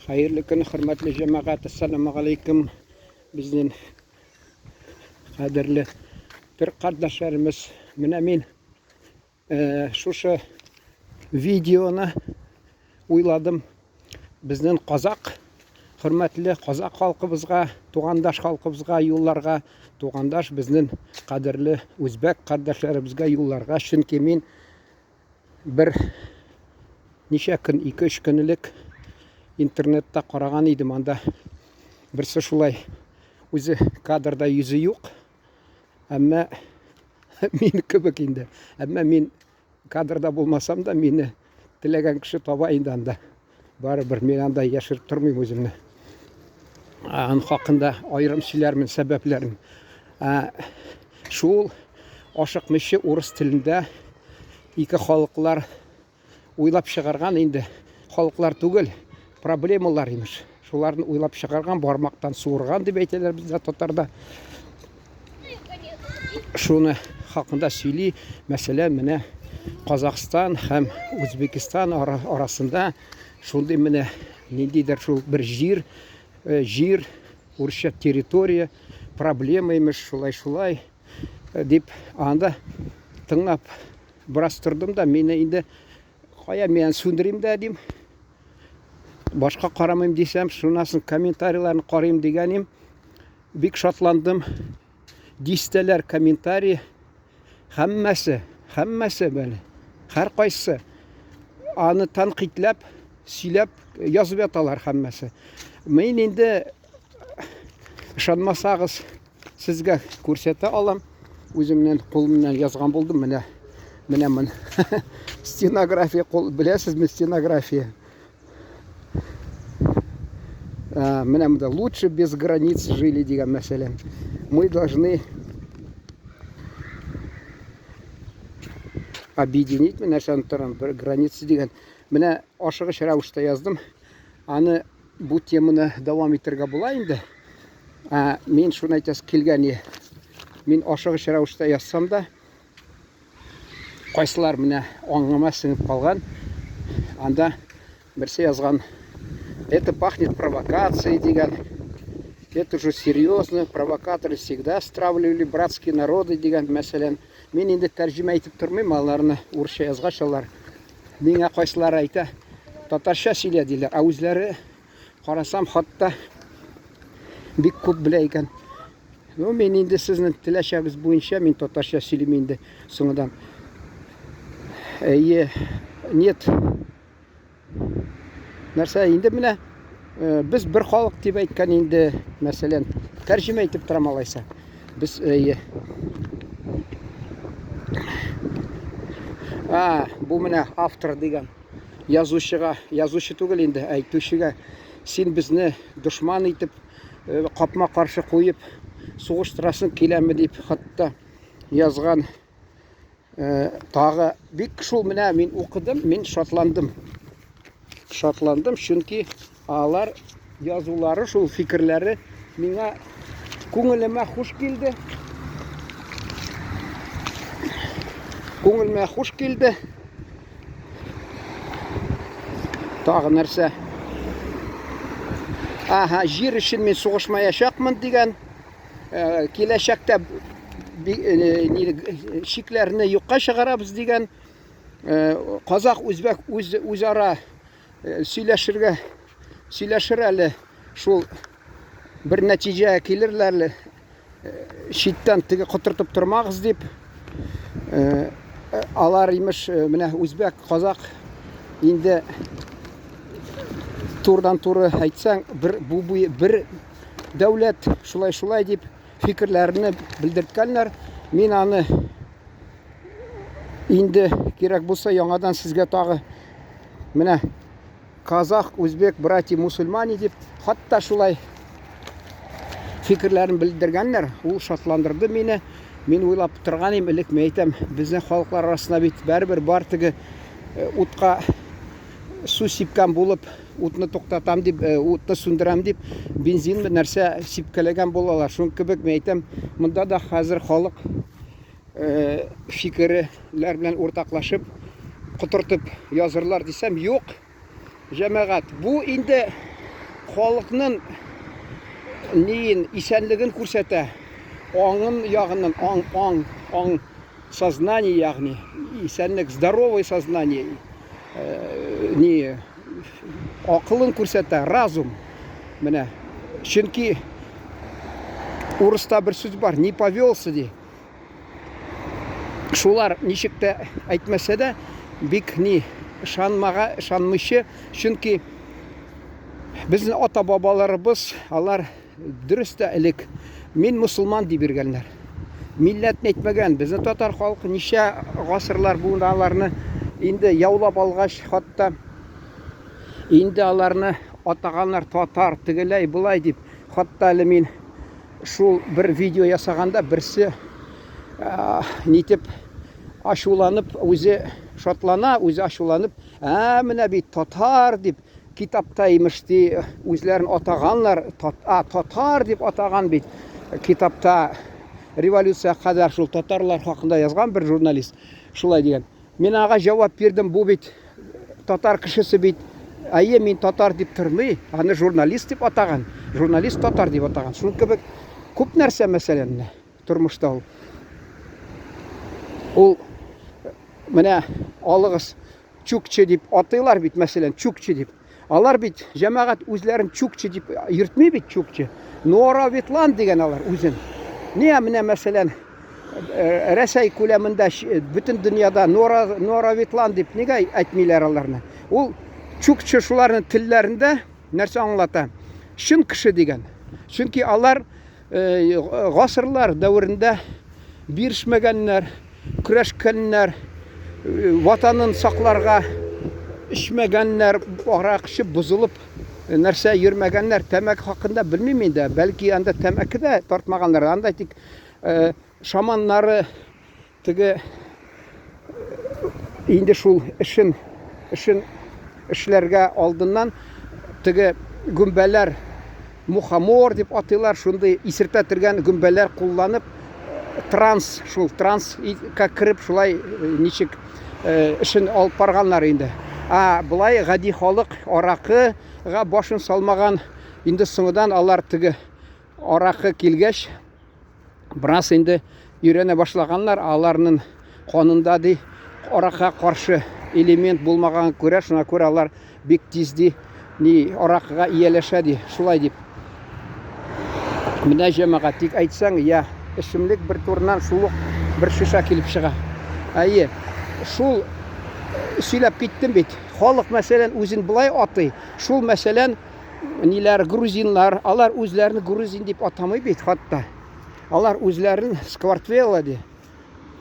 Хәерле көн, хөрмәтле җәмәгать. Ассаламу алейкум. Безнең кадерле төрк кардәшләребез. Менә мин э, шушы видеоны уйладым. Безнең казак, хөрмәтле казак халкыбызга, тугандаш халкыбызга юлларга, тугандаш безнең кадерле үзбәк кардәшләребезгә юлларга, чөнки мин Бер ничә көн, 2-3 көн элек интернетта караган идем, анда берсе шулай үзе кадрда йөзе юк, әмма мин кебек инде. Әмма мин кадрда булмасам да, мине теләгән кеше таба инде анда. Барыбер мин анда яшереп тормыйм үземне. Аның хакында аерым сөйләрмен сәбәпләрен. Шул ашыкмыйча урыс телендә ике халыклар уйлап чыгарган инде. Халыклар түгел, проблемалар имеш. Шуларны уйлап чыгарган, бармактан суырган дип әйтәләр бездә татарда. Шуны хакында сөйли. Мәсәлән, менә Казахстан һәм Үзбекстан арасында шундый менә ниндидер шул бер җир, э, җир, урысча территория, проблема имеш, шулай-шулай э, дип анда тыңлап бераз тордым да, мине инде кая мин сүндерим дә дим. Башка карамыйм дисәм, шуннан соң комментарийларын карыйм дигәнем, бик шатландым. Дистәләр комментарий, һәммәсе, һәммәсе бәле, һәркайсы аны тәнкыйтьләп, сөйләп язып яталар һәммәсе. Мин инде ышанмасагыз, сезгә күрсәтә алам. Үземнең кулымнан язган булдым. Менә менә мин. Стенография кул беләсезме стенография? Менә монда лучше без границ жили дигән мәсәлән. Мы должны объединить менә нәрсәне торам бер граница дигән. Менә ашыгыч рәвештә яздым. Аны бу теманы дәвам итәргә була инде. Ә, мин шуны әйтәс килгән. Мин ашыгыч рәвештә язсам да, кайсылар менә аңыма сеңеп калган. Анда берсе язган, это пахнет провокацией дигән. Это уже серьезно, провокаторы всегда стравливали братские народы дигән, мәсәлән. Мин инде тәрҗемә итеп тормыйм, аларны урысча язгач алар миңа кайсылары әйтә, татарча сөйлә диләр, ә үзләре карасам, хатта бик күп белә икән. Ну, мин инде сезнең теләчәгез буенча мин татарча сөйлим инде соңыдан. Әйе, нет. Нәрсә инде менә э, без бер халык дип әйткән инде, мәсәлән, тәрҗемә итеп торам алайса. Без әйе. А, бу менә автор дигән язучыга, язучы түгел инде, әйтүчегә, син безне дошман итеп Э, капма-каршы куеп сугыштырасың киләме дип хатта язган. Э, тагы бик шул менә мин укыдым, мин шатландым. Шатландым, чөнки алар язулары, шул фикерләре миңа күңелемә хуш килде. Күңелемә хуш килде. Тагы нәрсә? Ага, җир өчен мин сугышмаячакмын дигән. Э, киләчәктә э, чикләрне юкка чыгарабыз дигән. Э, казак, үзбәк үз үзара сөйләшергә сөйләшер әле шул бер нәтиҗәгә килерләр әле. Читтән теге котыртып тормагыз дип. Алар имеш менә үзбәк, казак инде турдан туры әйтсәң, бер бу бер дәүләт шулай шулай дип фикерләрне белдерткәннәр. Мин аны инде кирәк булса яңадан сезгә тагы менә Казах, үзбек, братья мусульмане дип, хатта шулай фикерләрен белдергәннәр. Ул шатландырды мине. Мин уйлап торган идем, элек мин әйтәм, безнең халыклар арасында бит барыбер бар теге э, утка су сипкән булып, утны туктатам дип, э, утны сүндерәм дип, бензин нәрсә сипкәләгән булалар. Шуның кебек мин әйтәм, монда да хәзер халык э, фикерләр белән уртаклашып, котыртып язырлар дисәм, юк. Җәмәгать, бу инде халыкның ниен, исәнлеген күрсәтә. Аңын ягыннан, аң, аң, аң, сознание ягъни, исәнлек, здоровое сознание, э, ни, акылын күрсәтә, разум. Менә. Чөнки урыста бер сүз бар, не повелся ди. Шулар ничек тә әйтмәсә дә, бик ни ышанмага, ышанмыйчы, чөнки безнең ата-бабаларыбыз, алар дөрес тә элек мин мусулман дип йөргәннәр. Милләтне әйтмәгән. Безнең татар халкы ничә гасырлар буена аларны инде яулап алгач, хатта инде аларны атаганнар татар, тегеләй, болай дип. Хатта әле мин шул бер видео ясаганда берсе нитеп ачуланып, үзе шатлана, үзе ачуланып, ә менә бит татар дип китапта имеш ди, үзләрен атаганнар, а, татар дип атаган бит китапта революция кадәр шул татарлар хакында язган бер журналист шулай дигән. Мин ага җавап бирдем, бу бит татар кешесе бит, әйе, мин татар дип тормый, аны журналист дип атаган, журналист татар дип атаган. Шуның кебек күп нәрсә, мәсәлән, менә тормышта ул. Ул менә алыгыз чукчы дип атыйлар бит, мәсәлән, чукчы дип. Алар бит җәмәгать үзләрен чукчы дип йөртми бит чукчы. Нора Ветлан дигән алар үзен. Нигә менә мәсәлән э, Рәсәй күләмендә бөтен дөньяда Нора Нора Ветлан дип нигә әйтмиләр аларны? Ул чукчы шуларның телләрендә нәрсә аңлата? Чын кеше дигән. Чөнки алар э, гасырлар дәверендә бирешмәгәннәр, көрәшкәннәр, э, ватанын сакларга эчмәгәннәр, арак эчеп бозылып э, нәрсә йөрмәгәннәр. Тәмәке хакында белмим инде. Бәлки анда тәмәке дә тартмаганнар. Анда тик э, шаманнары теге инде шул эшен эшен эшләргә алдыннан теге гөмбәләр мухомор дип атыйлар, шундый исертә торган гөмбәләр кулланып транс, шул транска кереп шулай э, ничек э, эшен алып барганнар инде. А болай гади халык аракыга башын салмаган, инде соңыдан алар теге аракы килгәч Бераз инде өйрәнә башлаганнар, аларның канында ди аракыга каршы элемент булмаганга күрә, шуңа күрә алар бик тиз ди ни аракыга ияләшә ди, шулай дип. Менә җәмәгать, тик әйтсәң, я эчемлек бер турыннан шул ук бер шешә килеп чыга. Әйе, шул э, сөйләп киттем бит. Халык, мәсәлән, үзен болай атый. Шул, мәсәлән, ниләр, грузиннар, алар үзләрен грузин дип атамый бит хатта. Алар үзләрен сквартвела ди.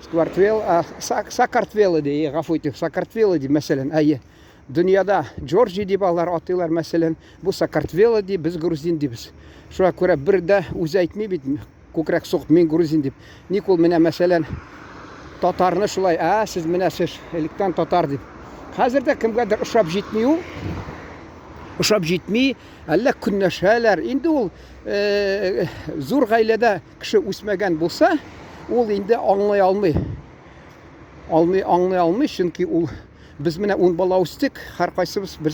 Сквартвел, а, сакартвела ди, гафу итеп, сакартвела ди, мәсәлән, әйе. Дөньяда Джорджи дип алар атыйлар, мәсәлән, бу сакартвела ди, без грузин дибез. Шуңа күрә бер дә үзе әйтми бит, күкрәк сугып, мин грузин дип. Ник ул менә, мәсәлән, татарны шулай, ә, сез менә сез электән татар дип. Хәзер дә кемгәдер ошап җитми ул. Ошап җитми, әллә көнләшәләр. Инде ул э, зур гаиләдә кеше үсмәгән булса, ул инде аңлый алмый. Алмый, аңлый алмый, чөнки ул без менә ун бала үстек, һәркайсыбыз бер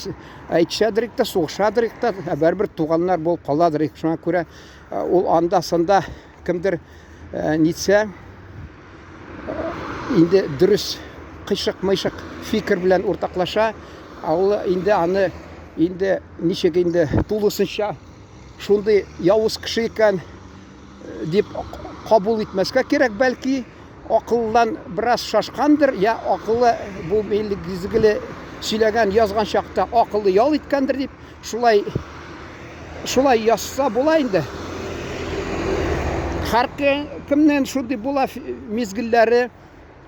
әйтешәдер тә, сугышадыр та, ә барыбер туганнар булып каладыр. Шуңа күрә э, ул анда-санда кемдер э, нитсә, инде дөрес кыйшык-мыйшык фикер белән уртаклаша, ә ул инде аны инде ничек инде тулысынча шундый явыз кеше икән э, дип кабул итмәскә кирәк, бәлки акылдан бераз шашкандыр, я акылы бу билгеле сөйләгән, язган чакта акылы ял иткәндер дип Шулай шулай язса була инде. Һәр кемнән шундый була мизгелләре,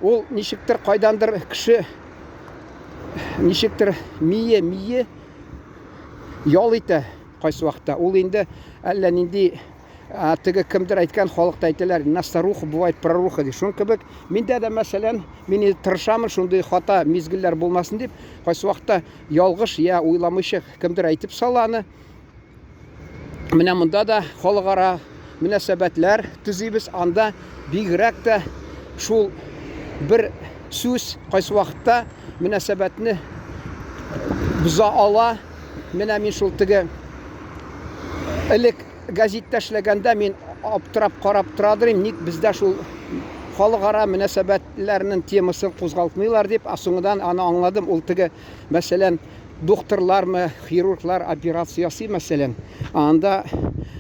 ул ничектер кайдандыр кеше ничектер мие, мие ял итә кайсы вакытта. Ул инде әллә нинди теге кемдер әйткән, халыкта әйтәләр, на старуху бывает проруха ди. Шуның кебек миндә дә, мәсәлән, мин тырышамын шундый хата мизгелләр булмасын дип, кайсы вакытта ялгыш я уйламыйча кемдер әйтеп сала аны. Менә монда да халыкара мөнәсәбәтләр төзибез, анда бигрәк тә шул бер сүз кайсы вакытта мөнәсәбәтне боза ала. Менә мин шул теге Элек гәзиттә эшләгәндә мин аптырап карап торадыр идем, ник бездә шул халыкара мөнәсәбәтләрнең темасын кузгалтмыйлар дип, ә соңыннан аны аңладым, ул теге, мәсәлән, докторлармы, хирурглар операция ясый, мәсәлән, анда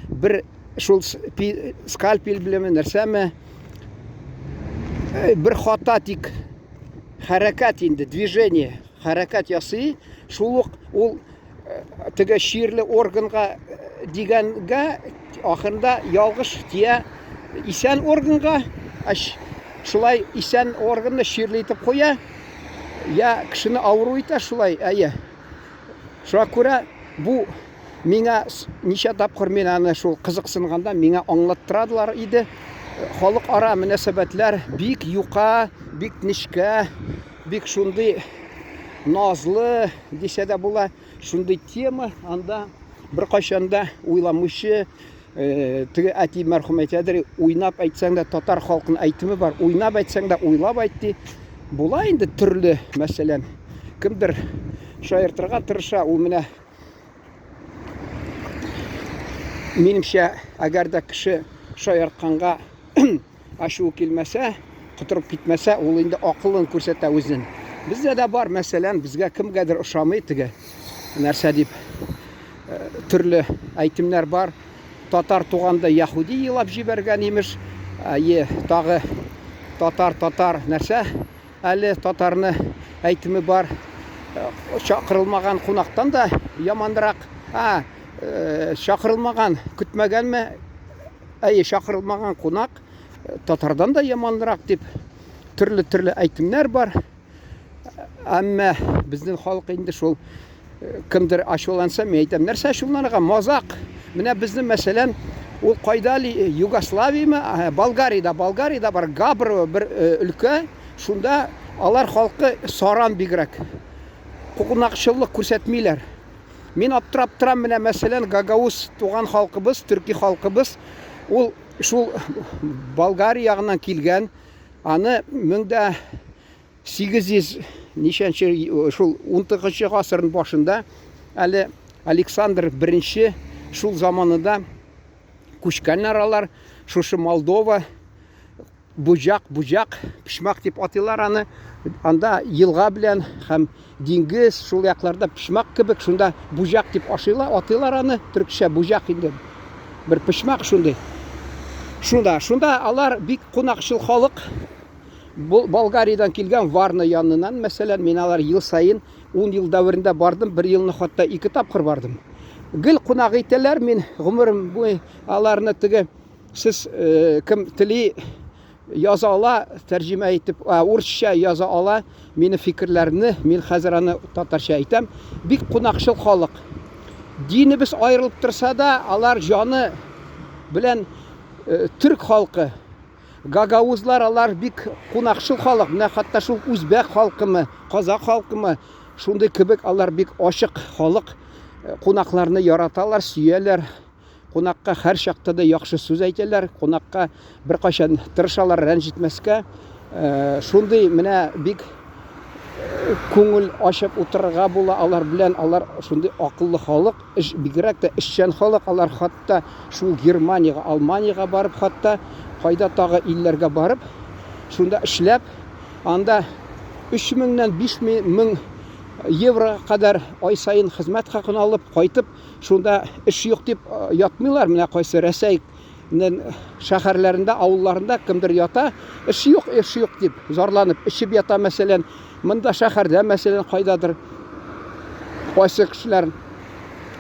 бер шул скальпель беләнме, нәрсәме, бер хата тик хәрәкәт инде, движение, хәрәкәт ясый, шул ук ул теге чирле органга дигәнгә ахырында ялгыш тия исән органга, шулай исән органны чирле итеп куя, я кешене авыру итә шулай, әйе. Шуңа күрә бу миңа ничә тапкыр мин аны шул кызыксынганда миңа аңлаттырадылар иде. Халыкара мөнәсәбәтләр бик юка, бик нечкә, бик шундый назлы дисә дә була, шундый тема анда беркайчан да уйламыйча, теге әти мәрхүм әйтәдер, уйнап әйтсәң дә татар халкының әйтеме бар, уйнап әйтсәң дә уйлап әйт ди. Була инде төрле, мәсәлән, кемдер шаяртырга тырыша, ул менә минемчә, әгәр дә кеше шаяртканга ачуы килмәсә, котырып китмәсә, ул инде акылын күрсәтә үзен. Бездә дә бар, мәсәлән, безгә кемгәдер ошамый теге нәрсә дип төрле әйтемнәр бар. Татар туганда яһүди елап җибәргән имеш. Әйе, тагы татар, татар нәрсә? Әле татарны әйтеме бар. Чакырылмаган кунактан да яманрак. А, чакырылмаган, көтмәгәнме? Әйе, чакырылмаган кунак татардан да яманрак дип төрле-төрле әйтемнәр бар. Әмма безнең халык инде шул кемдер ачуланса, мин әйтәм, нәрсә ачуланырга? Мазак. Менә безнең, мәсәлән, ул кайда әле, Югославияме, Болгариядә, Болгариядә бар Габрово бер өлкә, шунда алар халкы саран бигрәк. Кунакчыллык күрсәтмиләр. Мин аптырап торам, менә мәсәлән, гагауз туган халкыбыз, төрки халкыбыз, ул шул Болгария ягыннан килгән, аны 1800 ничәнче, шул 19 гасырның башында әле Александр I шул заманында күчкәннәр алар, шушы Молдова, Буҗак, буҗак, почмак дип атыйлар аны. Анда елга белән һәм диңгез, шул якларда почмак кебек, шунда буҗак дип ашыйлар, атыйлар аны. Төркчә буҗак инде. Бер почмак шундый. Шунда, шунда алар бик кунакчыл халык. Болгариядән килгән Варна яныннан, мәсәлән, мин алар ел саен 10 ел дәверендә бардым, бер елны хәтта ике тапкыр бардым. Гел кунак итәләр, мин гомерем буе аларны теге Сез кем тели яза ала, тәрҗемә итеп, урысча яза ала минем фикерләремне, мин хәзер аны татарча әйтәм. Бик кунакчыл халык. Динебез аерылып торса да, алар җаны белән төрк халкы. Гагаузлар алар бик кунакчыл халык. Менә хәтта шул үзбәк халкымы, казак халкымы, шундый кебек алар бик ачык халык. Кунакларны яраталар, сөяләр. Кунакка һәр чакта да яхшы сүз әйтәләр, кунакка беркайчан тырышалар рәнҗетмәскә. Шундый менә бик күңел ачып утырырга була алар белән. Алар шундый акыллы халык, эш, бигрәк тә эшчән халык. Алар хатта шул Германиягә, Алманиягә барып, хатта кайда тагы илләргә барып, шунда эшләп, анда 3 меңнән 5000 евро кадәр ай саен хезмәт хакын алып, кайтып, Шунда эш юк дип ятмыйлар. Менә кайсы Рәсәйнең шәһәрләрендә, авылларында кемдер ята, эш юк, эш юк дип зарланып эчеп ята, мәсәлән. Монда шәһәрдә, мәсәлән, кайдадыр кайсы кешеләр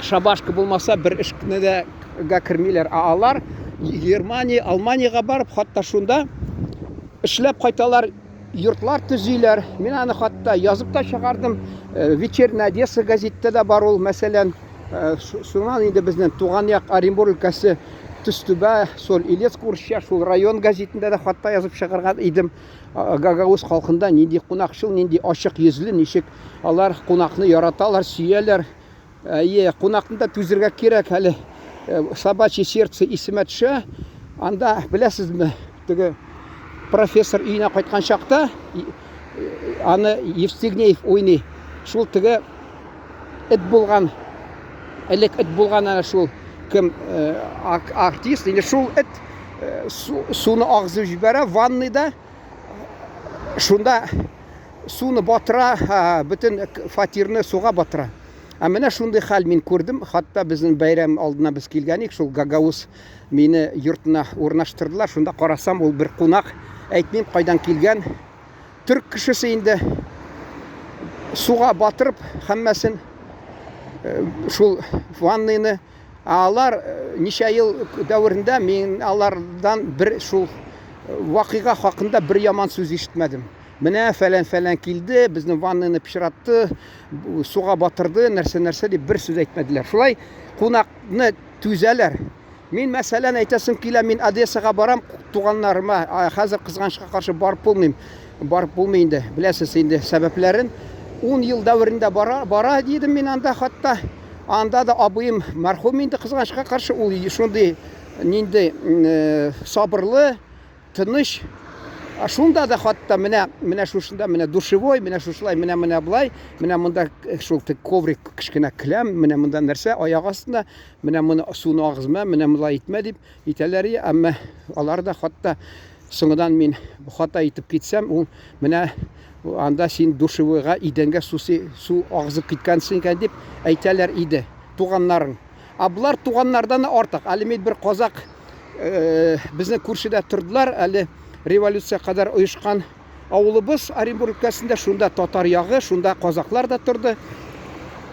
шабашка булмаса бер эшне дә гә кермиләр. Ә алар Германия, Алманиягә барып, хатта шунда эшләп кайталар, йортлар төзиләр. Мин аны хатта язып та чыгардым. Вечерняя Одесса газетта да бар ул, мәсәлән. Шуннан инде безнең туган як Оренбург өлкәсе Төстүбә, Соль-Илецк урысча шул район газетында да хатта язып чыгарган идем. Гагауз халкында нинди кунакчыл, нинди ачык йөзле, ничек алар кунакны яраталар, сөяләр. Әйе, кунакны да түзергә кирәк әле. Собачье сердце исемә төшә. Анда, беләсезме, теге профессор өенә кайткан чакта аны Евстигнеев уйный. Шул теге эт булган, элек эт булган әнә шул. Кем артист, инде шул эт суны агызып җибәрә ванныйда. Шунда суны батыра, бөтен фатирны суга батыра. Ә менә шундый хәл мин күрдем. Хатта безнең бәйрәм алдына без килгән идек, шул Гагауз мине йортына урнаштырдылар. Шунда карасам, ул бер кунак, әйтмим, кайдан килгән. Төрк кешесе инде суга батырып һәммәсен шул ванныйны. Ә алар ничә ел дәверендә мин алардан бер шул вакыйга хакында бер яман сүз ишетмәдем. Менә фәлән-фәлән килде, безнең ванныйны пычратты, суга батырды, нәрсә-нәрсә дип бер сүз әйтмәделәр. Шулай кунакны түзәләр. Мин, мәсәлән, әйтәсем килә, мин Одессага барам туганнарыма, хәзер кызганычка каршы барып булмыйм. Барып булмый инде, беләсез инде сәбәпләрен. 10 ел дәверендә бара, бара дидем мин анда хатта. Анда да абыем мәрхүм инде кызганычка каршы, ул шундый нинди э, сабырлы, тыныч. А шунда да хатта менә менә шушында менә душевой, менә шушылай, менә менә болай, менә монда шул коврик кечкенә келәм, менә монда нәрсә аяк астында, менә моны суны агызма, менә болай итмә дип итәләр, әмма алар да хатта соңынан мин хата итеп китсәм, ул менә анда син душевойга идәнгә су, су агызып киткәнсең икән дип әйтәләр иде туганнарың. Ә болар туганнардан артык. Әле мин бер казак безнең күршедә тордылар, әле революция кадәр оешкан авылыбыз Оренбург өлкәсендә, шунда татар ягы, шунда казаклар да торды.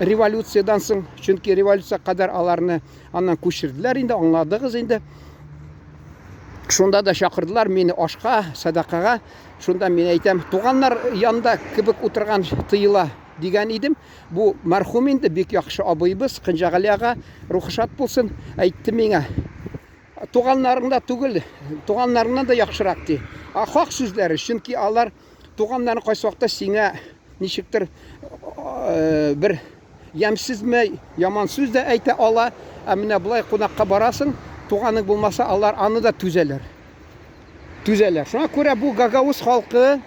Революциядән соң, чөнки революция кадәр аларны аннан күчерделәр инде, аңладыгыз инде. Шунда да чакырдылар мине ашка, садакага. Шунда мин әйтәм, туганнар янында кебек утырган тыела дигән идем. Бу мәрхүм инде бик яхшы абыебыз Кынҗагали ага, рухы шат булсын, әйтте миңа. Туганнарың да түгел, туганнарыңнан да яхшырак ди. А хак сүзләре, чөнки алар туганнарың кайсы вакытта сиңа ничектер э, бер ямьсезме, яман сүз дә әйтә ала. Ә менә болай кунакка барасың, туганың булмаса, алар аны да түзәләр. Түзәләр. Шуңа күрә бу гагауз халкы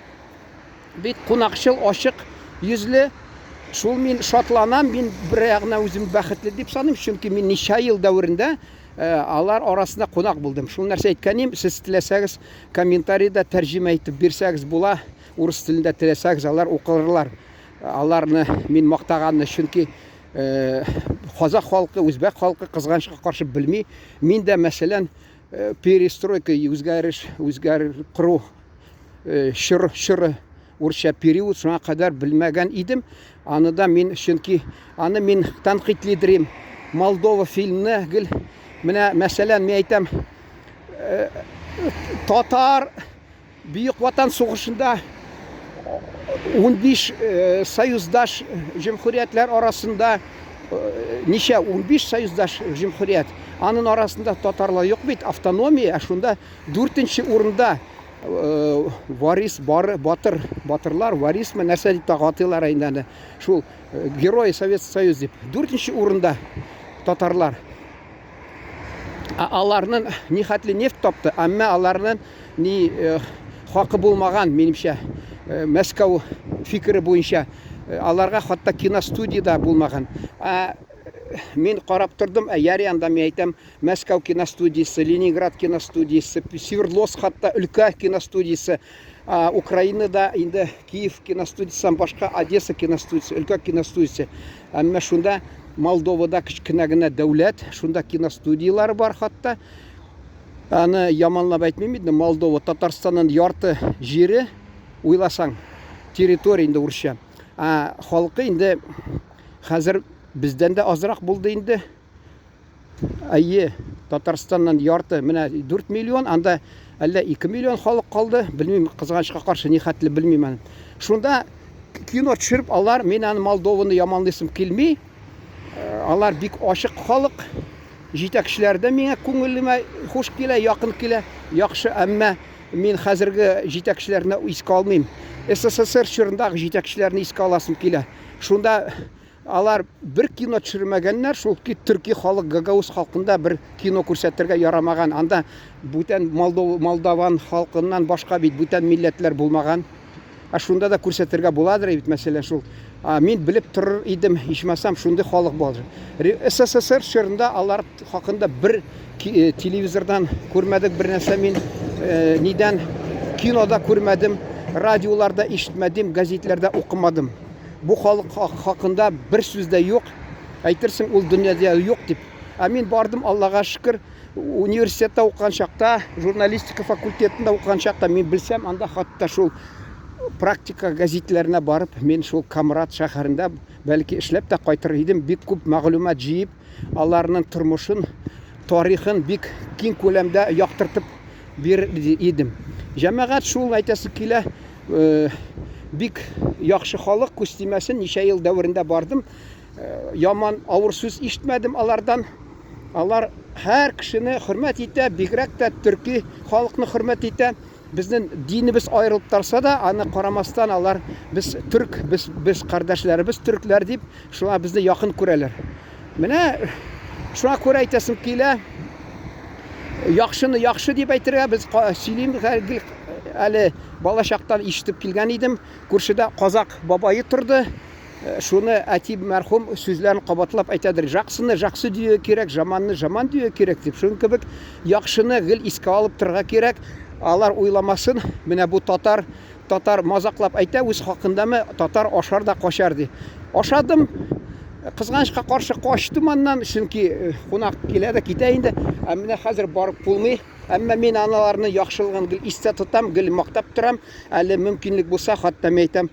Бик кунакчыл, ачык йөзле. Шул мин шатланам, мин бер ягына үзем бәхетле дип саныйм, чөнки мин ничә ел дәверендә э, алар арасында кунак булдым. Шул нәрсә әйткәнем, сез теләсәгез комментарийда тәрҗемә итеп бирсәгез була, урыс телендә теләсәгез алар укырлар. Аларны мин мактаганны, чөнки э, казах халкы, үзбәк халкы кызганычка каршы белми. Мин дә, мәсәлән, э, перестройка, үзгәреш, үзгәр кору Э, чор чоры урысча период шуңа кадәр белмәгән идем. Аны да мин чөнки аны мин тәнкыйтьлидерим. Молдова фильмны гел менә мәсәлән мин әйтәм э, татар Бөек Ватан сугышында 15 э, союздаш җөмһүриятләр арасында ничә 15 союздаш җөмһүрият аның арасында татарлар юк бит автономия ә шунда дүртенче урында Э, варис бар батыр батырлар варисмы нәрсә дип тагы атыйлар инде аны шул э, герой Совет Союз дип дүртенче урында татарлар ә аларның нихәтле нефть тапты әмма аларның ни э, хакы булмаган минемчә Мәскәү фикере буенча аларга хатта киностудия да булмаган ә мин карап тордым ә яри анда мин әйтәм Мәскәү киностудиясе, Ленинград киностудиясе, Свердловск хатта өлкә киностудиясе, Украинада инде Киев киностудиясеннән башка Одесса киностудиясе, өлкә киностудиясе. Әмма шунда Молдовада кечкенә генә дәүләт, шунда киностудияләре бар хатта. Аны яманлап әйтмим инде, Молдова Татарстанның ярты җире, уйласаң, территория инде урысча. Ә халкы инде хәзер бездән дә азрак булды инде. Әйе, Татарстаннан ярты, менә 4 миллион, анда әллә 2 миллион халык калды, белмим, кызганычка каршы ни хәтле белмим аны. Шунда кино төшереп алар, мин аны Молдованы яманлыйсым килми. Э, алар бик ачык халык. Җитәкчеләр дә миңа күңелемә хуш килә, якын килә, яхшы, әмма мин хәзерге җитәкчеләрне искә алмыйм. СССР чорындагы җитәкчеләрне искә аласым килә. Шунда Алар бер кино төшермәгәннәр, шул ки төрки халык гагауз халкында бер кино күрсәтергә ярамаган. Анда бүтән молдаван халкыннан башка бит бүтән милләтләр булмаган. Ә шунда да күрсәтергә буладыр бит, мәсәлән, шул. А, мин белеп торыр идем, ичмасам, шундый халык бар. СССР чорында алар хакында бер телевизордан күрмәдек бер нәрсә мин, нидән кинода күрмәдем, радиоларда ишетмәдем, газетләрдә укымадым. Бу халык хакында бер сүз дә юк. Әйтерсең, ул дөньяда юк дип. Ә мин бардым, Аллага шөкер, университетта укыган чакта, журналистика факультетында укыган чакта мин белсәм, анда хатта шул практика газетләренә барып, мин шул Камрат шәһәрендә бәлки эшләп тә кайтыр идем, бик күп мәгълүмат җыеп, аларның тормышын, тарихын бик киң күләмдә яктыртып бирер идем. Җәмәгать шул әйтәсе килә, бик яхшы халык, күз тимәсен, ничә ел дәверендә бардым, яман авыр сүз ишетмәдем алардан. Алар һәр кешене хөрмәт итә, бигрәк тә төрки халыкны хөрмәт итә. Безнең динебез аерылып торса да, аны карамастан алар без төрк, без без кардәшләребез төркләр дип, шуңа безне якын күрәләр. Менә шуңа күрә әйтәсем килә, яхшыны яхшы дип әйтергә без сөйлим әле балачактан ишетеп килгән идем. Күршедә казак бабае торды. Шуны әти мәрхүм сүзләрен кабатлап әйтәдер. Жаксыны жаксы дию кирәк, жаманны жаман дию кирәк дип. Шуның кебек яхшыны гел искә алып торырга кирәк. Алар уйламасын, менә бу татар, татар мазаклап әйтә үз хакындамы, татар ашар да качар ди. Ашадым, кызганычка каршы качтым аннан, чөнки кунак килә дә китә инде. Ә менә хәзер барып булмый. Әмма мин аналарның яхшылыгын гел истә тотам, гел мактап торам. Әле мөмкинлек булса, хатта мин әйтәм,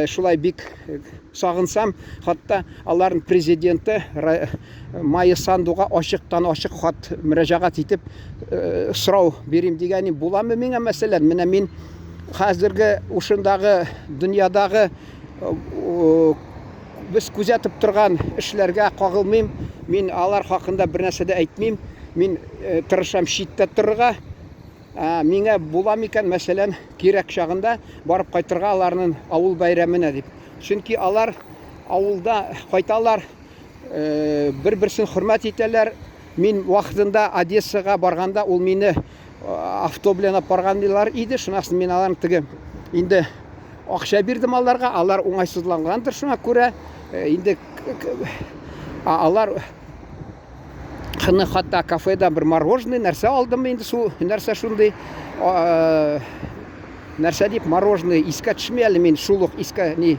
шулай бик сагынсам, хатта аларның президенты Майя Сандуга ачыктан ачык хат мөрәҗәгать итеп сорау бирим дигән буламы миңа, мәсәлән, менә мин хәзерге ушындагы дөньядагы без күзәтеп торган эшләргә кагылмыйм, мин алар хакында бер нәрсә дә әйтмим, мин тырышам читтә торырга. Миңа була микән, мәсәлән, кирәк чагында барып кайтырга аларның авыл бәйрәменә дип. Чөнки алар авылда кайталар, бер-берсен хөрмәт итәләр. Мин вакытында Одессага барганда ул мине авто белән алып барганлар иде. Шуннан соң мин аларны теге инде акча бирдем аларга, алар уңайсызлангандыр шуңа күрә. Инде алар Кыны хатта кафеда бер мороженое нәрсә алдым инде су нәрсә шундый нәрсә дип мороженое искә төшми әле мин шул ук искә ни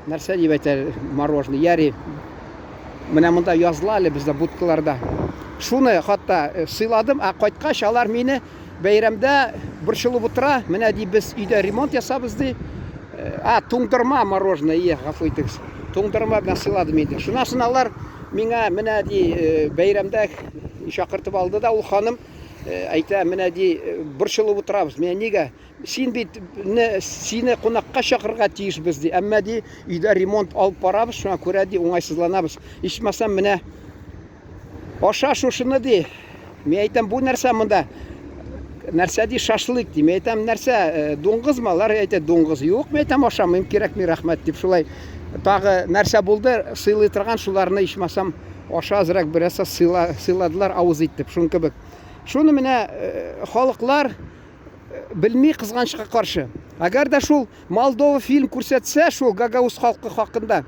нәрсә дип әйтә мороженое яри менә монда языла әле бездә будкаларда шуны хатта сыйладым ә кайткач алар мине Бәйрәмдә борчылып утыра, менә ди без өйдә ремонт ясабыз ди. А, туңдырма мороженое, ие, гафу итегез. Туңдырма белән сыйладым инде. Шуннан соң алар миңа менә ди бәйрәмдә чакыртып алды да ул ханым әйтә, менә ди борчылып утырабыз. Менә нигә? Син бит не, сине кунакка чакырырга тиешбез ди. Әмма ди өйдә ремонт алып барабыз, шуңа күрә ди уңайсызланабыз. Ичмасам менә Аша шушыны ди. Мин әйтәм, бу нәрсә монда? Нәрсә ди, шашлык ди. Мин әйтәм, нәрсә, дуңгызмы? Алар әйтә, дуңгыз. Юк, мин әйтәм, ашамыйм, кирәкми, рәхмәт дип шулай. Тагы нәрсә булды, сыйлый торган шуларны ичмасам аша азрак берәрсә сыйла, сыйладылар авыз итеп, шуның кебек. Шуны менә халыклар белми кызганычка каршы. Әгәр дә шул Молдова фильм күрсәтсә, шул Гагауз халкы хакында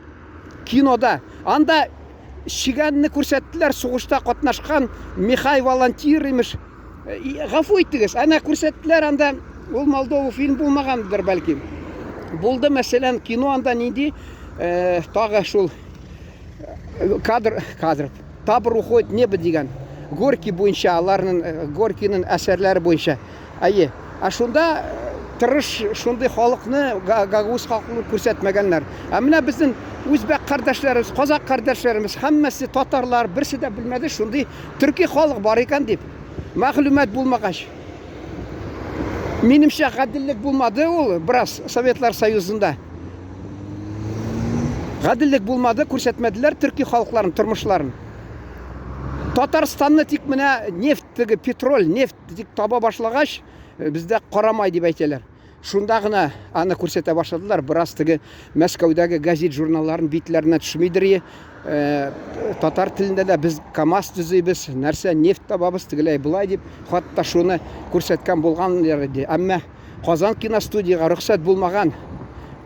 кинода, анда чигәнне күрсәттеләр, сугышта катнашкан Михай волонтир имеш. Гафу итегез, әнә күрсәттеләр анда, ул Молдова фильм булмагандыр бәлки. Булды, мәсәлән, кино анда нинди, тагы шул кадр, кадр, табор уходит небо дигән. Горький буенча, аларның Горькийның әсәрләре буенча. Әйе. Ә шунда тырыш шундый халыкны, гагауз халкын күрсәтмәгәннәр. Ә менә безнең үзбәк кардәшләребез, казак кардәшләребез, һәммәсе татарлар, берсе дә белмәде шундый төрки халык бар икән дип. Мәгълүмат булмагач. Минемчә, гаделлек булмады ул бераз Советлар Союзында. Гаделлек булмады, күрсәтмәделәр төрки халыкларын тормышларын. Татарстанны тик менә нефть теге петроль, нефть тик таба башлагач, бездә карамай дип әйтәләр. Шунда гына аны күрсәтә башладылар. Бераз теге Мәскәүдәге газет журналларын битләренә төшмидер. Татар телендә дә без КАМАЗ төзибез, нәрсә нефть табабыз, тегеләй болай дип, хатта шуны күрсәткән булганнар иде. Әмма Казан киностудиягә рөхсәт булмаган.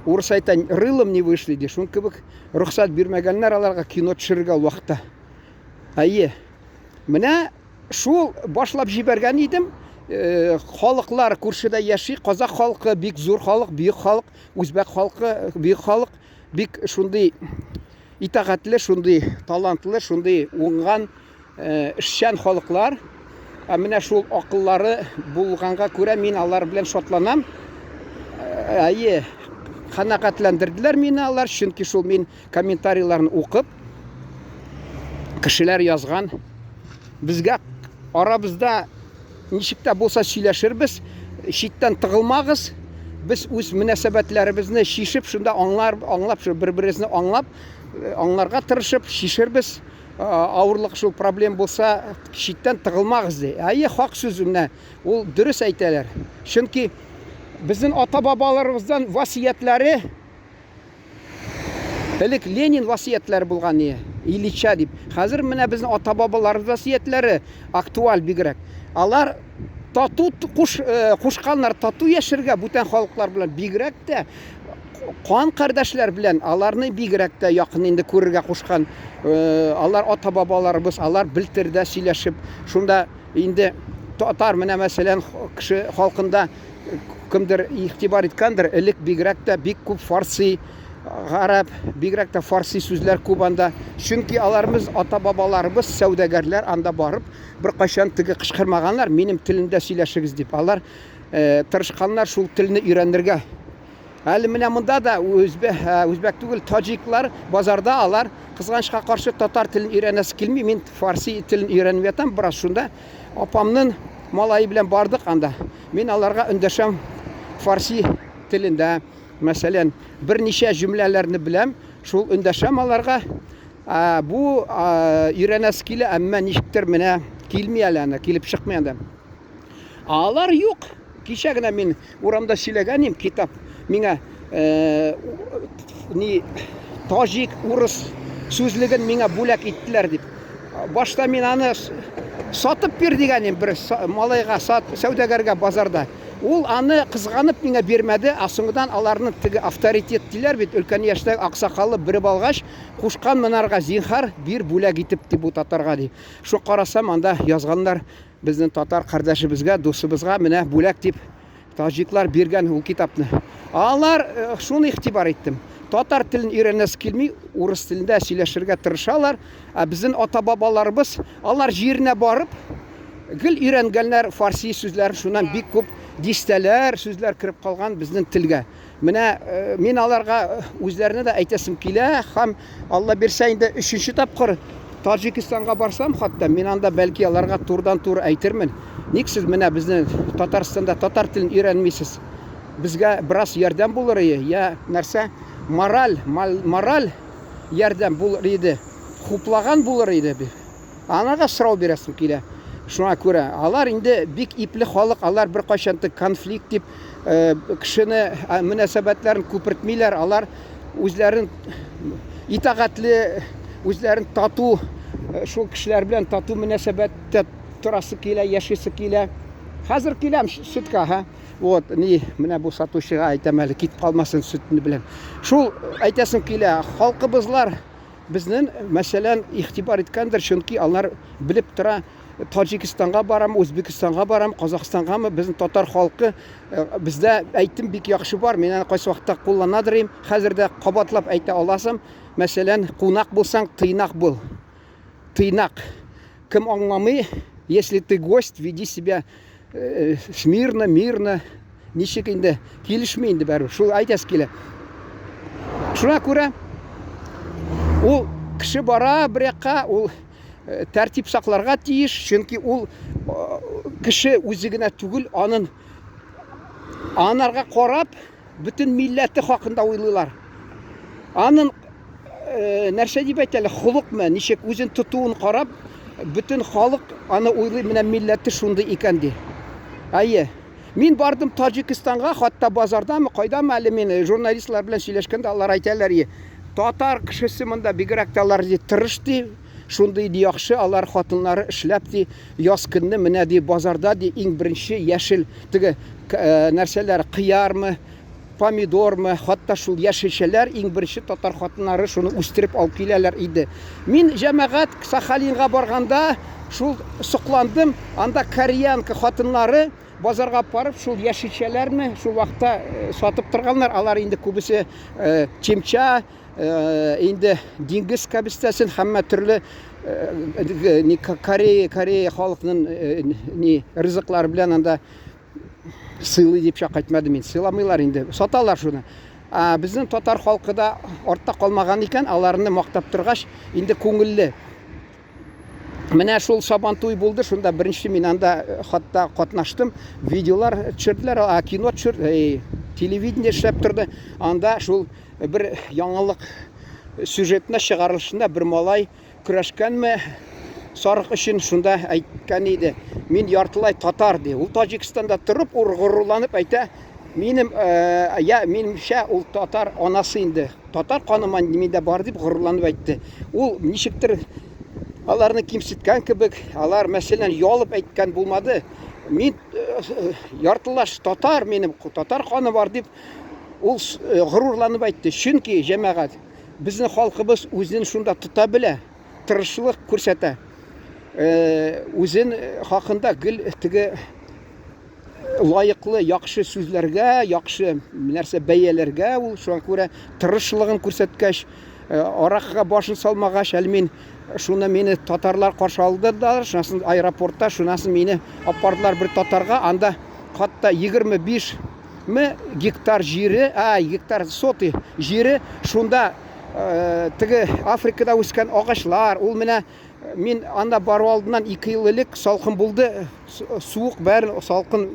Урыс әйтә, рылом не вышли, ди. Шуның кебек рөхсәт бирмәгәннәр аларга кино төшерергә ул вакытта. Әйе. Менә шул башлап җибәргән идем. Э, халыклар күршедә яши. Казах халкы бик зур халык, бөек халык. Үзбәк халкы бөек халык. Бик шундый итагатьле, шундый талантлы, шундый уңган э, эшчән халыклар. Ә менә шул акыллары булганга күрә мин алар белән шатланам. Э, әйе, канәгатьләндерделәр мине алар, чөнки шул мин комментарийларын укып, кешеләр язган. Безгә арабызда ничек тә булса сөйләшербез, читтән тыгылмагыз. Без үз мөнәсәбәтләребезне чишеп, шунда аңлар, аңлап, шул бер-беребезне аңлап, э, аңларга тырышып чишербез. Авырлык шул проблем булса, читтән тыгылмагыз ди. Әйе, хак сүз менә. Ул дөрес әйтәләр. Чөнки безнең ата-бабаларыбыздан васыятьләре Элек Ленин васыятьләре булган ие, Ильича дип. Хәзер менә безнең ата-бабаларыбыз васыятьләре актуаль бигрәк. Алар тату куш, э, кушканнар тату яшәргә бүтән халыклар белән, бигрәк тә кан кардәшләр белән аларны бигрәк тә якын инде күрергә кушкан. Э, алар ата-бабаларыбыз, алар белтердә сөйләшеп, шунда инде татар менә мәсәлән кеше халкында кемдер игътибар иткәндер, элек бигрәк тә бик күп фарси, гарәп, бигрәк тә фарси сүзләр күп анда. Чөнки аларыбыз, ата-бабаларыбыз, сәүдәгәрләр анда барып, беркайчан теге кычкырмаганнар, минем телемдә сөйләшегез дип. Алар э, тырышканнар шул телне өйрәнергә. Әле менә монда да үзбәк, үзбәк түгел, таҗиклар базарда алар кызганычка каршы татар телен өйрәнәсе килми. Мин фарси телен өйрәнеп ятам бераз шунда. Апамның малае белән бардык анда. Мин аларга эндәшәм фарси телендә. Мәсәлән, берничә җөмләләрне беләм, шул эндәшәм аларга. Ә, бу өйрәнәсе килә, әмма ничектер менә килми әле аны, килеп чыкмый анда. Алар юк. Кичә генә мин урамда сөйләгән идем, китап миңа э, ни таҗик, урыс сүзлеген миңа бүләк иттеләр дип. Башта мин аны сатып бир дигән идем бер малайга, сат, сәүдәгәргә базарда. Ул аны кызганып миңа бирмәде, ә соңыннан аларның теге авторитет диләр бит, өлкән яшьтәге аксакалы береп алгач, кушкан монарга зинхар бир бүләк итеп ди бу татарга ди. Шул карасам, анда язганнар Безнең татар кардәшебезгә, дусыбызга менә бүләк дип таҗиклар биргән ул китапны. Алар э, шуны игътибар иттем. Татар телен өйрәнәсе килми, урыс телендә сөйләшергә тырышалар. Ә безнең ата-бабаларыбыз алар җиренә барып гел өйрәнгәннәр фарси сүзләрен, шуннан бик күп дистәләр сүзләр кереп калган безнең телгә. Менә э, мин аларга э, үзләренә дә әйтәсем килә һәм Алла бирсә инде өченче тапкыр Таҗикистанга барсам хатта мин анда бәлки аларга турыдан-туры әйтермен. Ник сез менә безне Татарстанда татар телен өйрәнмисез? Безгә бераз ярдәм булыр иде, я нәрсә? Мораль, мораль ярдәм булыр иде. Хуплаган булыр иде. Анарга сорау бирәсем килә. Шуңа күрә алар инде бик ипле халык, алар беркайчан да конфликт дип э, кешене э, мөнәсәбәтләрен күпертмиләр, алар үзләрен итагатьле, үзләрен тату э, шул кешеләр белән тату мөнәсәбәттә торасы килә, яшисе килә. Хәзер киләм сөткә, ха. Вот, ни, менә бу сатучыга әйтәм әле, кит калмасын сөтне белән. Шул әйтәсем килә, халкыбызлар Безнен, мәсәлән, игътибар иткәндер, чөнки алар белеп тора, Таҗикистанга барам, Үзбекстанга барам, Казахстангамы, безнең татар халкы э, бездә әйтем бик яхшы бар, мин аны кайсы вакытта кулланадыр идем, хәзер дә кабатлап әйтә аласым. Мәсәлән, кунак булсаң, тыйнак бул. Тыйнак. Кем аңламый, если ты гость, веди себя э, смирно, мирно, ничек инде килешми инде бәрібір. Шул әйтәсе килә. Шуңа күрә ул кеше бара бер якка, ул э, тәртип сакларга тиеш, чөнки ул э, кеше үзе генә түгел, анын анарга карап бөтен милләте хакында уйлыйлар. Анын э, нәрсә дип әйтәләр, холыкмы, ничек үзен тотуын карап, бөтен халык аны уйлый, менә милләте шундый икән ди. Әйе. Мин бардым Таҗикистанга, хатта базардамы, кайдамы әле мин э, журналистлар белән сөйләшкәндә алар әйтәләр, татар кешесе монда бигрәк тә алар ди тырыш ди, шундый ди яхшы, алар хатыннары эшләп ди, яз көнне менә ди базарда ди иң беренче яшел теге Нәрсәләр, кыярмы, помидормы, хатта шул яшелчәләр иң беренче татар хатыннары шуны үстереп алып киләләр иде. Мин, җәмәгать, Сахалинга барганда шул сокландым, анда кореянка хатыннары базарга барып шул яшелчәләрне шул вакытта сатып торганнар. Алар инде күбесе чемча, инде диңгез кәбестәсен һәммә төрле Корея, Корея халкының ни ризыклары белән анда сыйлый дип чак әйтмәдем мин. Сыйламыйлар инде, саталар шуны. Ә безнең татар халкы да артта калмаган икән, аларны мактап торгач, инде күңелле. Менә шул Сабантуй булды, шунда беренче мин анда хатта катнаштым. Видеолар төшерделәр, а кино төшер, телевидение эшләп торды. Анда шул бер яңалык сюжетына чыгарылышында бер малай көрәшкәнме сарык өчен, шунда әйткән иде, мин яртылай татар, ди. Ул Таҗикстанда торып, ул горурланып әйтә, минем, я, минемчә, ул татар анасы инде. Татар каны миндә бар дип горурланып әйтте. Ул ничектер аларны кимсеткән кебек, алар, мәсәлән, ялып әйткән булмады. Мин яртылаш татар, минем татар каны бар дип ул горурланып әйтте. Чөнки, җәмәгать, безнең халкыбыз үзен шунда тота белә, тырышлык күрсәтә. Үзен хакында гел теге лаеклы, яхшы сүзләргә, яхшы нәрсә бәяләргә ул шуңа күрә тырышлыгын күрсәткәч, аракыга башын салмагач, әле мин шуны мине татарлар каршы алдылар, шунасын аэропортта, шунасын мине апардылар бер татарга, анда хатта 25 ме гектар җире, а, гектар соты җире, шунда теге Африкада үскән агачлар, ул менә мин анда бару алдыннан 2 ел элек салкын булды, суык бәрен салкын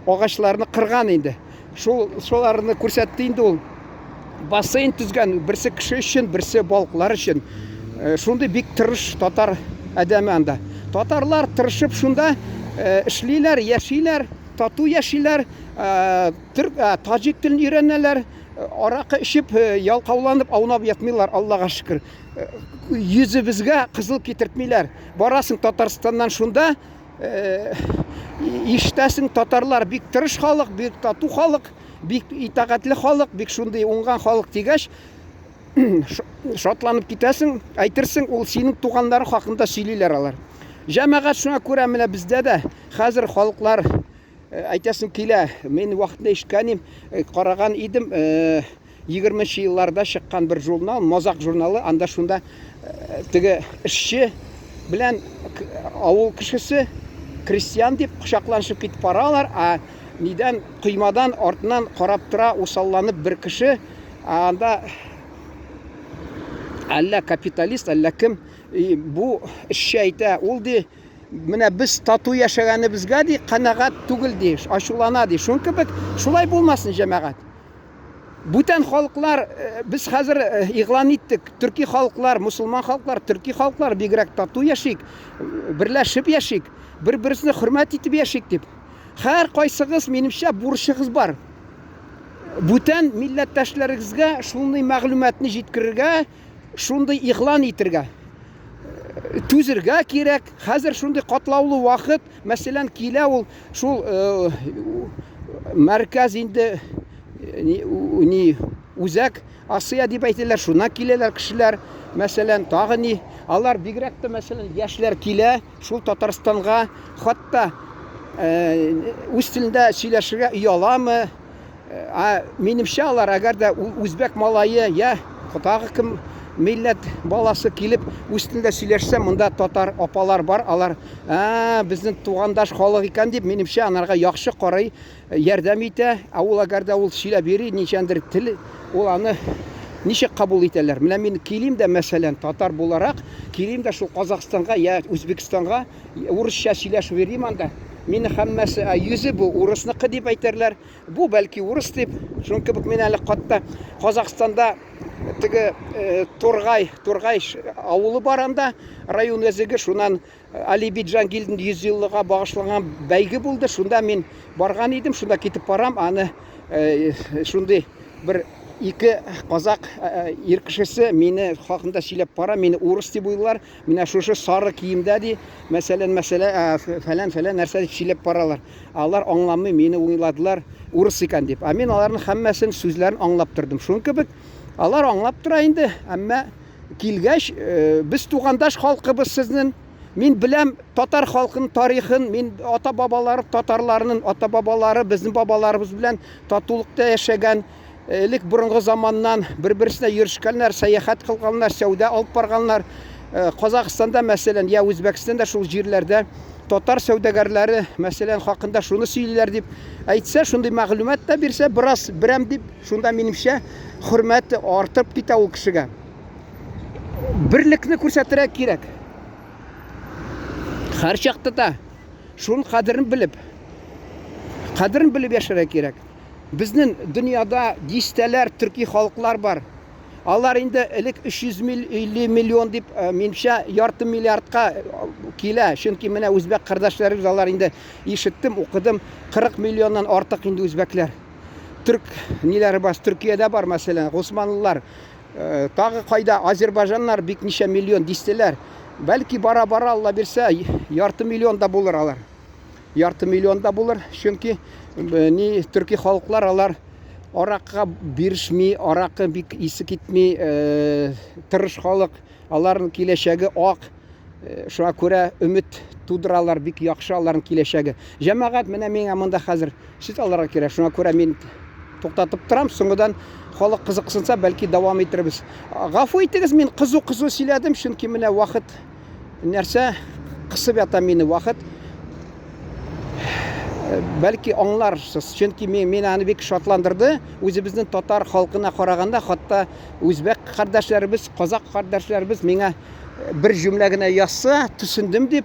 агачларны кырган инде. Шул шуларны күрсәтте инде ул. Бассейн төзгән, берсе кеше өчен, берсе балыклар өчен. Шундый бик тырыш татар адәме анда. Татарлар тырышып шунда эшлиләр, яшиләр. Тату яшиләр, төрк, таҗик телен өйрәнәләр, аракы эчеп, ялкауланып, аунап ятмыйлар, Аллага шөкер. Йөзебезгә кызыл китертмиләр. Барасың Татарстаннан шунда, ишетәсең, татарлар бик тырыш халык, бик тату халык, бик итагатьле халык, бик шундый уңган халык дигәч, шатланып китәсең, әйтерсең, ул синең туганнарың хакында сөйлиләр алар. Җәмәгать, шуңа күрә менә бездә дә хәзер халыклар әйтәсем килә, мин вакытында ишеткән идем, караган идем, 20 елларда чыккан бер журнал, Мазак журналы, анда шунда теге эшче белән авыл кешесе, крестьян дип кочакланышып китеп баралар, а нидән коймадан артыннан карап тора усалланып бер кеше, анда әллә капиталист, әллә кем, бу эшче әйтә, ул ди, менә без тату яшәгәнебезгә ди, канәгать түгел ди, ачулана ди. Шуның кебек шулай булмасын, җәмәгать. Бүтән халыклар, без хәзер игълан иттек, төрки халыклар, мусульман халыклар, төрки халыклар бигрәк тату яшик, берләшеп яшик, бер-берсне хөрмәт итеп яшик дип. Һәр кайсыгыз, минемчә, бурычыгыз бар. Бүтән милләттәшләрегезгә шундый мәгълүматны җиткерергә, шундый игълан итергә. Түзергә кирәк. Хәзер шундый катлаулы вакыт, мәсәлән, килә ул шул мәркәз инде ни үзәк Асия дип әйтәләр, шуннан киләләр кешеләр, мәсәлән, тагы ни, алар бигрәк тә, мәсәлән, яшьләр килә, шул Татарстанга хатта үз телендә сөйләшергә ояламы? Ә минемчә, алар әгәр дә үзбәк малае я тагы кем милләт баласы килеп үз телендә сөйләшсә, монда татар апалар бар, алар, ә, безнең тугандаш халык икән дип, минемчә, анарга яхшы карый, ярдәм итә. Ә ул әгәр дә ул сөйләп йөри, ничәндер тел, ул аны ничек кабул итәләр? Менә мин килим дә, мәсәлән, татар буларак, килим дә шул Казахстанга я Үзбекстанга, урысча сөйләшеп йөрим анда. Мине һәммәсе, ә йөзе бу урысныкы дип әйтерләр. Бу бәлки урыс дип. Шуның кебек мин әле катта Казахстанда теге Тургай, Тургай авылы бар анда, район үзәге, шуннан Али Биджангилдин 100 еллыга багышланган бәйге булды. Шунда мин барган идем, шунда китеп барам. Аны шундый бер Ике казак ир кешесе мине хакында сөйләп бара, мине урыс дип уйлар. Менә шушы сары киемдә ди, мәсәлән, мәсәлә, фәлән, фәлән нәрсә дип сөйләп баралар. Алар аңламый, мине уйладылар урыс икән дип. Ә мин аларның һәммәсен сүзләрен аңлап тордым. Шуның кебек алар аңлап тора инде, әмма килгәч, без тугандаш халкыбыз сезнең. Мин беләм татар халкының тарихын, мин ата-бабалары татарларының ата-бабалары безнең бабаларыбыз белән татулыкта яшәгән. Элек борынгы заманнан бер-берсенә йөрешкәннәр, сәяхәт кылганнар, сәүдә алып барганнар. Казахстанда, мәсәлән, я Үзбәкстанда шул җирләрдә татар сәүдәгәрләре, мәсәлән, хакында шуны сөйлиләр дип әйтсә, шундый мәгълүмат та бирсә, бераз берәм дип, шунда минемчә хөрмәт артып китә ул кешегә. Берлекне күрсәтергә кирәк. Һәр чакта да шуның кадерен белеп, кадерен белеп яшәргә кирәк. Безнең дөньяда дистәләр төрки халыклар бар. Алар инде элек 350 миллион дип, э, минемчә, ярты миллиардка э, килә. Чөнки менә үзбәк кардәшләребез алар инде ишеттем, укыдым, 40 миллионнан артык инде үзбәкләр. Төрк ниләре бар, Төркиядә бар, мәсәлән, госманлылар. Э, тагы кайда азербайҗаннар бик ничә миллион дистәләр. Бәлки бара-бара Алла бирсә, ярты миллион да булыр алар. Ярты миллион да булыр, чөнки э, ни төрки халыклар алар аракыга бирешми, аракы бик исе китми, э, тырыш халык, аларның киләчәге ак. Шуңа күрә өмет тудыралар, бик яхшы аларның киләчәге. Җәмәгать, менә миңа монда хәзер сөт алырга кирәк. Шуңа күрә мин туктатып торам. Соңгыдан халык кызыксынса, бәлки дәвам итербез. Гафу итегез, мин кызу-кызу сөйләдем, чөнки менә вакыт нәрсә кысып ята мине вакыт. Бәлки аңларсыз, чөнки мин, мин аны бик шатландырды. Үзебезнең татар халкына караганда, хатта үзбәк кардәшләребез, казак кардәшләребез миңа бер җөмлә генә язса, төсендем дип,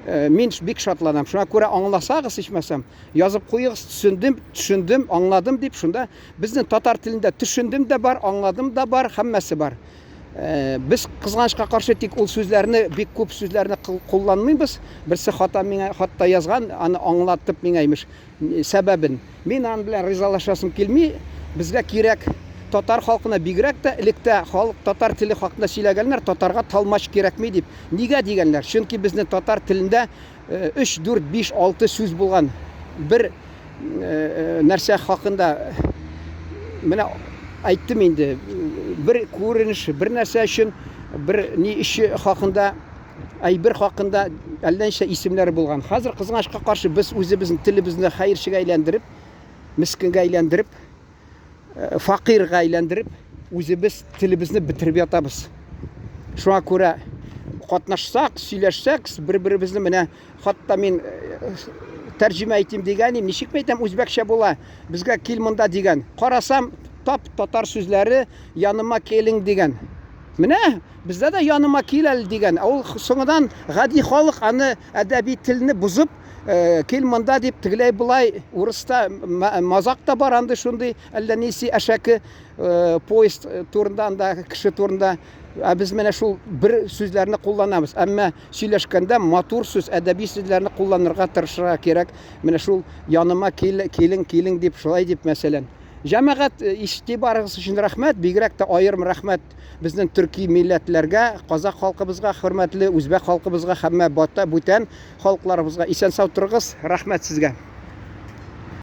э, мин бик шатланам. Шуңа күрә аңласагыз, ичмасам, язып куегыз, төсендем, төшендем, аңладым дип, шунда безнең татар телендә төшендем дә бар, аңладым да бар, һәммәсе бар. Э, без кызганычка каршы тик ул сүзләрне, бик күп сүзләрне кулланмыйбыз. Берсе хата миңа хатта язган, аны аңлатып миңа имеш. Сәбәбен. Мин аның белән ризалашасым килми. Безгә кирәк татар халкына бигрәк тә электә халык татар теле хакында сөйләгәннәр, татарга талмач кирәкми дип. Нигә дигәннәр? Чөнки безнең татар телендә 3, 4, 5, 6 сүз булган. Бер нәрсә хакында менә әйттем инде, бер күренеш, бер нәрсә өчен, бер ни эше хакында әйбер хакында әллә ничә исемнәре булган. Хәзер кызганычка каршы без үзебезнең телебезне хәерчегә әйләндереп, мескенгә әйләндереп, э, факирга әйләндереп, үзебез телебезне бетереп ятабыз. Шуңа күрә катнашсак, сөйләшсәк, бер-беребезне менә хатта мин э, тәрҗемә итим дигән, ничек әйтәм, үзбәкчә була. Безгә кил монда дигән. Карасам, тап татар сүзләре яныма келиң дигән. Менә бездә дә яныма кил әле дигән. Ә ул соңыннан гади халык аны әдәби телне бозып, э, кил монда дип тегеләй болай урыста мазак та бар андый шундый әллә ниси әшәке э, поезд э, турында анда кеше турында. Ә без менә шул бер сүзләрне кулланабыз. Әмма сөйләшкәндә матур сүз, әдәби сүзләрне кулланырга тырышырга кирәк. Менә шул яныма кил, килең, килең дип шулай дип мәсәлән. Җәмәгать, э, игътибарыгыз өчен рәхмәт, бигрәк тә аерым рәхмәт безнең төрки милләтләргә, казак халкыбызга, хөрмәтле үзбәк халкыбызга һәм бата бүтән халыкларыбызга. Исән-сау торыгыз, рәхмәт сезгә.